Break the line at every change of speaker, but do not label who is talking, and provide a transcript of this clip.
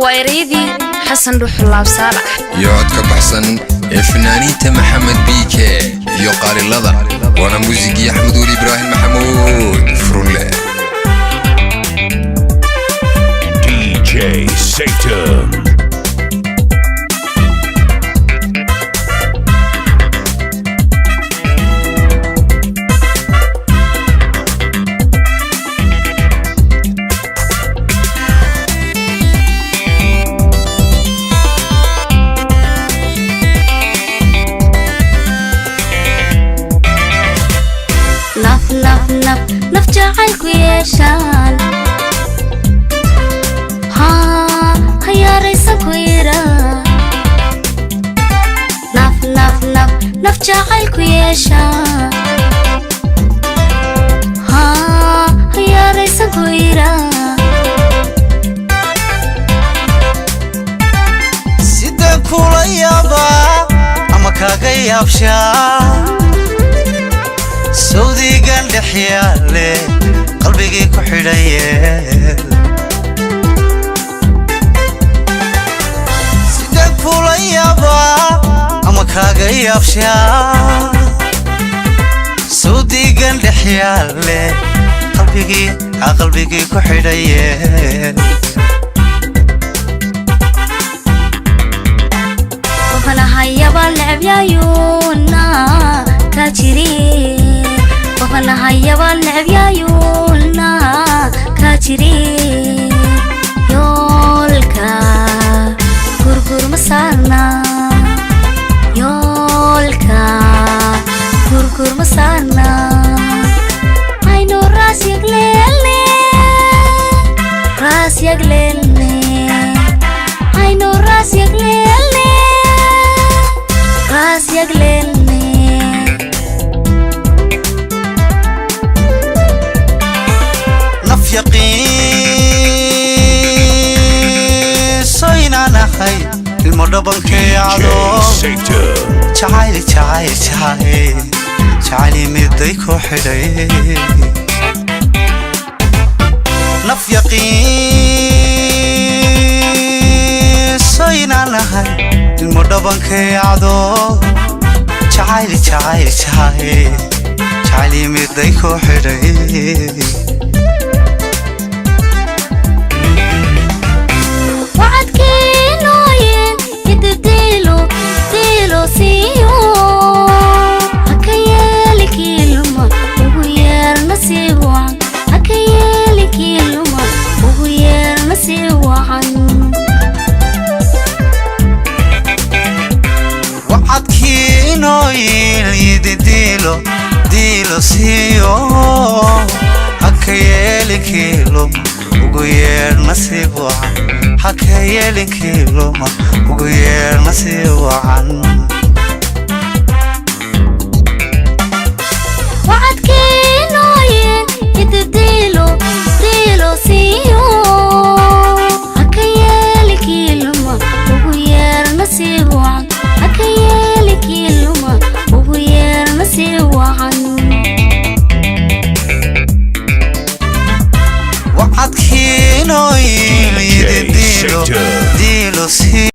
Waa ereyadii Xasan Dhuxulaab Saalax
iyo codka baxsan ee fanaaniinta Maxamed Biike iyo Qaalilada, waana muusigii Axmed Weli Ibraahim Maxamuud Furunle.
DJ Satan.
Naf, naf, naf, naf jacaylku yeeshaan haa hayaaraysan ku ira. Naf, naf, naf, naf jacaylku yeeshaan haa hayaaraysan ku ira.
Sideen kula yaabaa ama kaaga yaabshaa sawdigan dhex yaale qalbigii ku xidhaye? Sideen kula yaabaa ama kaaga yaabshaa sawdigan dhex yaale qalbigii qalbigii ku xidhaye?
Qofanahayaba necbyayuuna ka jiri, qofanahayaba necbyayuuna ka jiri. Yoolka gurgur ma saarna, yoolka gurgur ma saarna. Aynu raas yagleelne, raas yagleelne, aynu raas yagleelne, raas yagleelne.
Naf yaqiinso inaan ahay ilmo dhabankay
DJ
cado
Satan.
Jacayl, jacayl, jacayl, jacayl miday ku xidhay. Naf yaqiinso inaan ahay ilmo dhabankay cado jacayl, jacayl, jacayl, jacayl miday ku xidhay.
Wacadkeenooyin hiddidiilo diilo siiyo, haka yeeli kiiluma ugu yeer nasiib wacan, haka yeeli kiiluma ugu yeer nasiib wacan.
Wacadkiinoo yilyidi diilo diilo siiyo, haka yeelinkiiluma ugu yeer nasiib wacan, haka yeelinkiiluma ugu yeer nasiib wacan.
Wacadkeenooyin hiddidiilo diilo siiyo, haka yeeli kiiluma ugu yeer nasiib wacan, haka yeeli kiiluma ugu yeer nasiib wacan.
Wacadkiinoo yilyidi
DJ
diilo
Satan.
Diilo siiyo.